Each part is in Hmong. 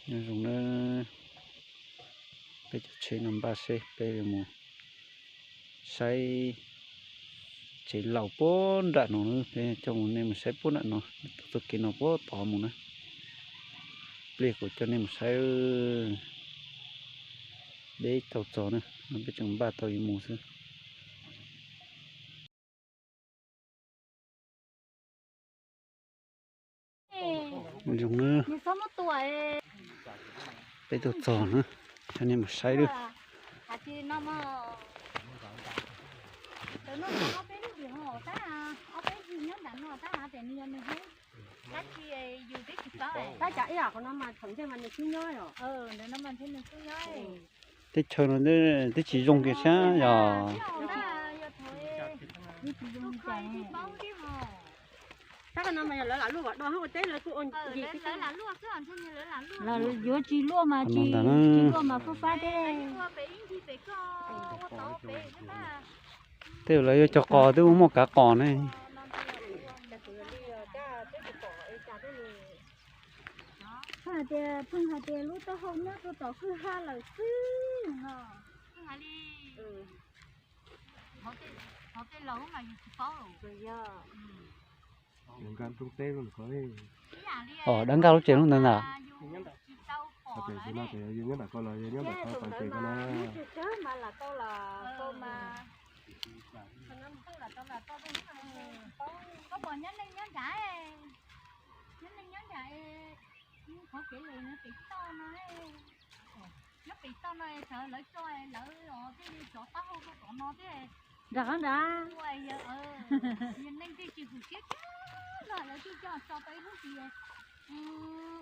Nyob zoo na, peb cov tsheb no npaj seb peb yuav mus saib tsev laus puag nram no na, peb coj nej mus saib puag nram no, tau txoj kev no puag tod mus na. Pliag kuv coj nej mus saib, deb tau txog na, no peb tseem npaj tau yuav mus xwb. Zoo na, peb tuaj txog na, coj nej mus saib lawm. Tab cov ib yam qhov no mas thaum ntej mas nws xub nyob os. Teb chaws no twb tsis zoo kiag thiab yog. Tab qhov no mas yog lawv lam luaj kom do ua teb lawv kuj ua ncig xwb. Yuav tsis luaj mas tsis, tsis luaj mas fab fab thiab. Tej lawv yuav cog qos twb muaj kav qos ne. Pheej hais tias, pheej hais tias lub taub hau nyob rau tom kwj ha lawm xwb no. Dab nkaj lub tsev lub ntawd ntag. Nyob nram ko los yog nyob nram ko pas ntses ko na. Nyob pem toj no, nyob pem toj no sawv lawv tso lawv os, thiaj li tsov taub hau rau tom no thiab. Nram qab nrad, yog neeg thiaj tsis hum siab kiag los lawv thiaj coj tso tau ib lub tias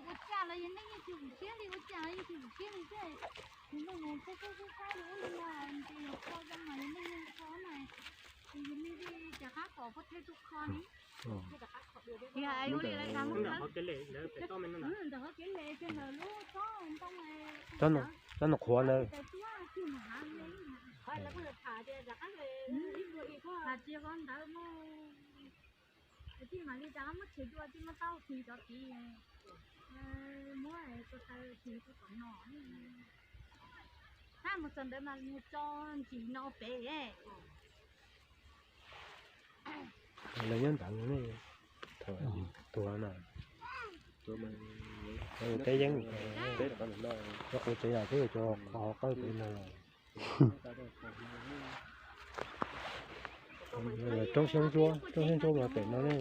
ua cas los yog neeg yeej tsis hum siab li, ua cas los yeej tsis hum siab li thiab. Yog neeg mus txog txog txog txog li ub li no, nws yog kho zoo mas yog neeg yeej kho mas, yog neeg thiaj rov qab kom pov thawj tuaj kho li. Ntawm qhov kev li, ntawm qhov kev li ces lawv lub tsob ntoo, tsob ntoo qhuav ntawd. Hais tias ntawd mas, tij mam li rov qab muab tshem dua tij muab taub hau tis rov tid, muab tua taw tis rau tom no. Tab mus txog ntawd mas mus tso ntsis no pem. Lawv nyob ntawd ne, thaum tuag na, teb yeeb, cov quav tsev yam thiab cov qhov qawj pem no los. Roob Xyoob Ntsuab, roob Xyoob Ntsuab mas pem no ne.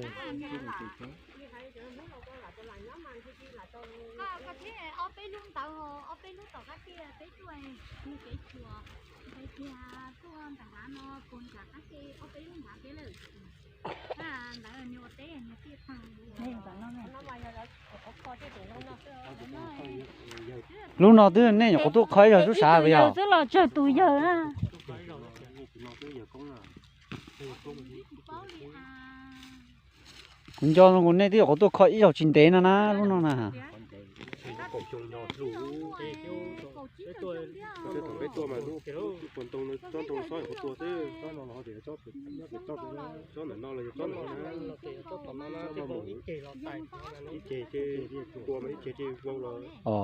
Koj thiab ob peb lub ntawd, ob peb lub tom qab tiaj peb tuaj, nws kev tshuam, hais tias tuaj nram hav no puag nram qab tiaj ob peb lub nrad thiab lawm. Ntawd nws ua teb nws tiaj tag. Lub no twb nej nyuam qhuav tuaj kho ib zaug xwb sav puas yog? Xwb los tsawg tus yawg na. Kuv nco kuv nej twb nyuam qhuav tuaj kho ib zaug tsis ntev no na, lub no na. Peb tuaj mas lub, lub puag ntoo no tsob ntoo xob nyuam qhuav tuaj xwb. Tsob ntawm no los yog tsob ntawm no na. Ib ceg ces tua mas ib ceg ces vau los. Os.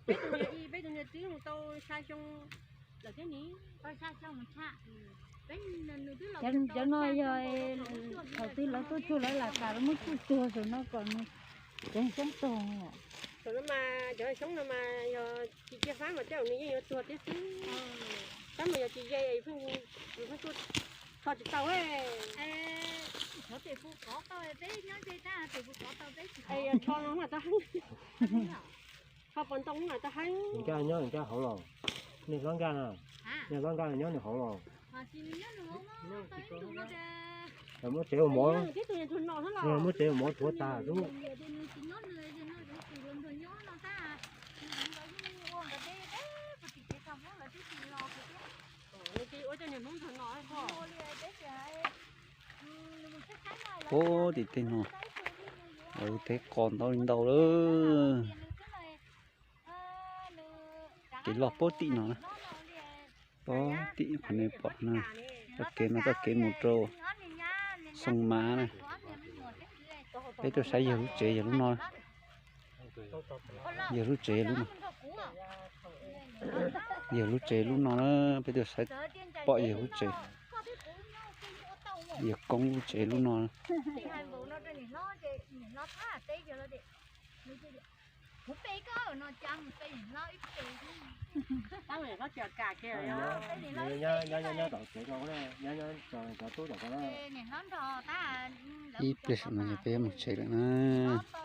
Peb tus niag twb mus tau xya xyoo lawm thiab ni. Cov no yog thaum twg lawv tuaj tsuag lawv lam tas lawv muab tsuj tuag saum no kom nws ceev xyoob tuag. Saum no mas cov xyoob no mas yog tsis cia fab mas tej zaum nws yeej yuav tuag thiab xwb. Tab mas yog tsis ye, pheej tuaj kho tsis tau. Kho no mas tau heev. Kho puag ntoo mas tau heev. Nkaj nyob nkaj hauv los? Nej hlob nkaj na, nej hlob nkaj nyob nws hauv los? Muab tsev ua mov, muab tsev ua mov rhuav tas xwb. Puag tim tej no, lawv tev qos ntau li ntau lawm. Kev loj puag tim no na. Puag tim qhov nej pom na, txoj kev no txoj kev mus rau Xoo Mav na. Peb tuaj saib yawg lub tsev yog lub no. Yawg lub tsev lub no, yawg lub tsev lub no na, peb tuaj saib pom yawg lub tsev, yawg koob lub tsev lub no. Ib pliag saum no yog peb yuav mus tsev lawm na.